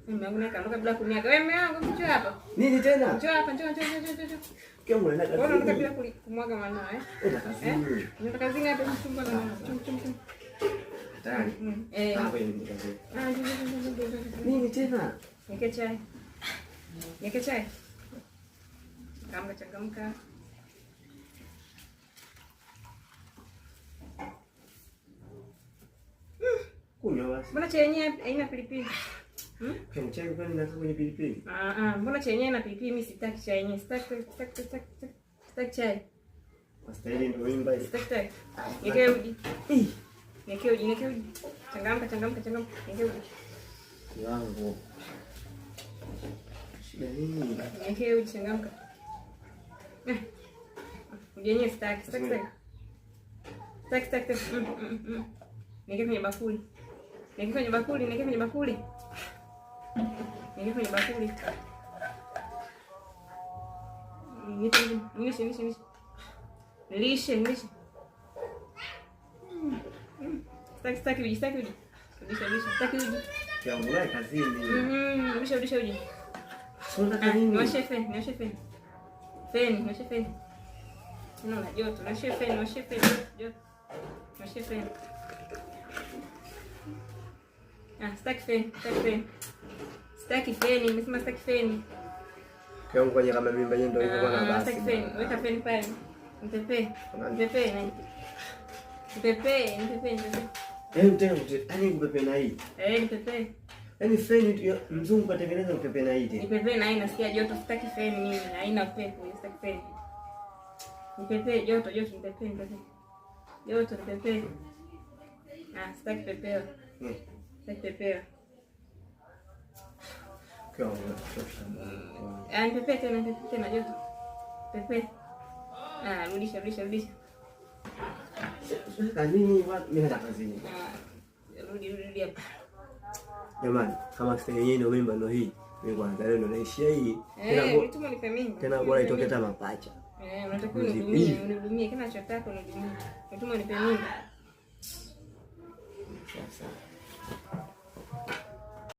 Mume wangu naye kaondoka bila kuniaga. Wewe mume wangu njoo hapa. Nini tena? Njoo hapa, njoo njoo njoo njoo njoo. Mke wangu anaenda Wewe unaondoka kazini. bila kumwaga manyoya eh? Enda kazini. Unaenda kazini hapa mchumba na chum chum chum. Hatari. Eh. Ah, wewe nenda kazini. Ah, njoo njoo njoo njoo njoo. Nini tena? Niweke chai. Niweke chai. Changamka changamka. Kunywa basi. Mbona chai yenyewe haina pilipili? Kwenye chai kwani naweka kwenye pilipili? Ah ah, mbona chai yenyewe ina pilipili? Mimi sitaki chai yenyewe. Sitaki sitaki sitaki sitaki. Sitaki chai. Wastahili ndio mimba hii. Sitaki chai. Niweke uji. Eh, Niweke uji, niweke uji. Changamka changamka changamka. Niweke uji. mke wangu. Shida nini? Niweke uji changamka. Eh. Uji yenyewe sitaki, sitaki sitaki. Sitaki sitaki sitaki. Niweke kwenye bakuli. Niweke kwenye bakuli, niweke kwenye bakuli. Niweke kwenye bakuli. Nipe, nilishe, nilishe, nilishe. Nilishe, nilishe. Sitaki, sitaki uji, sitaki uji. Rudisha, rudisha, sitaki uji. Mke wangu naye kazini. Rudisha, rudisha uji. Si unataka nini? Niwashe feni, niwashe feni. Feni, niwashe feni. Tena una joto, niwashe feni, niwashe feni, joto. Niwashe feni. Ah, sitaki feni, sitaki feni. Sitaki feni, nimesema sitaki feni. Mke wangu kwenye kama mimba yenyewe ndio hivyo bwana Ah, basi. sitaki feni. Weka feni pale. Mpepe. Mpepe na. Mpepe, mpepe, mpepe. Yaani tena yaani upepe na hii. Eh, nipepe. Yaani feni tu mzungu katengeneza upepe na hii tena. Nipepe na hii nasikia joto, sitaki feni mimi, haina upepo, sitaki feni. Nipepe joto, joto nipepe, nipepe. Joto nipepe. Ah, sitaki pepeo. Sitaki pepeo. Mke wangu unachosha bwana. Ah, nipepe tena, nipepe tena joto. Pepe. Ah, rudisha, rudisha, rudisha. Unataka nini? Mimi nataka kazini. Ah, rudi, rudi, rudi hapa. Jamani, kama sasa yenyewe ndio mimba ndio hii. Mimi kwanza leo ndio naishia hii. Tena Eh, ulituma nipe mimba. tena bora itoke hata mapacha. Eh, unatakiwa unihudumie, unihudumie kila nachotaka unihudumie. Ulituma nipe mimba. Sasa.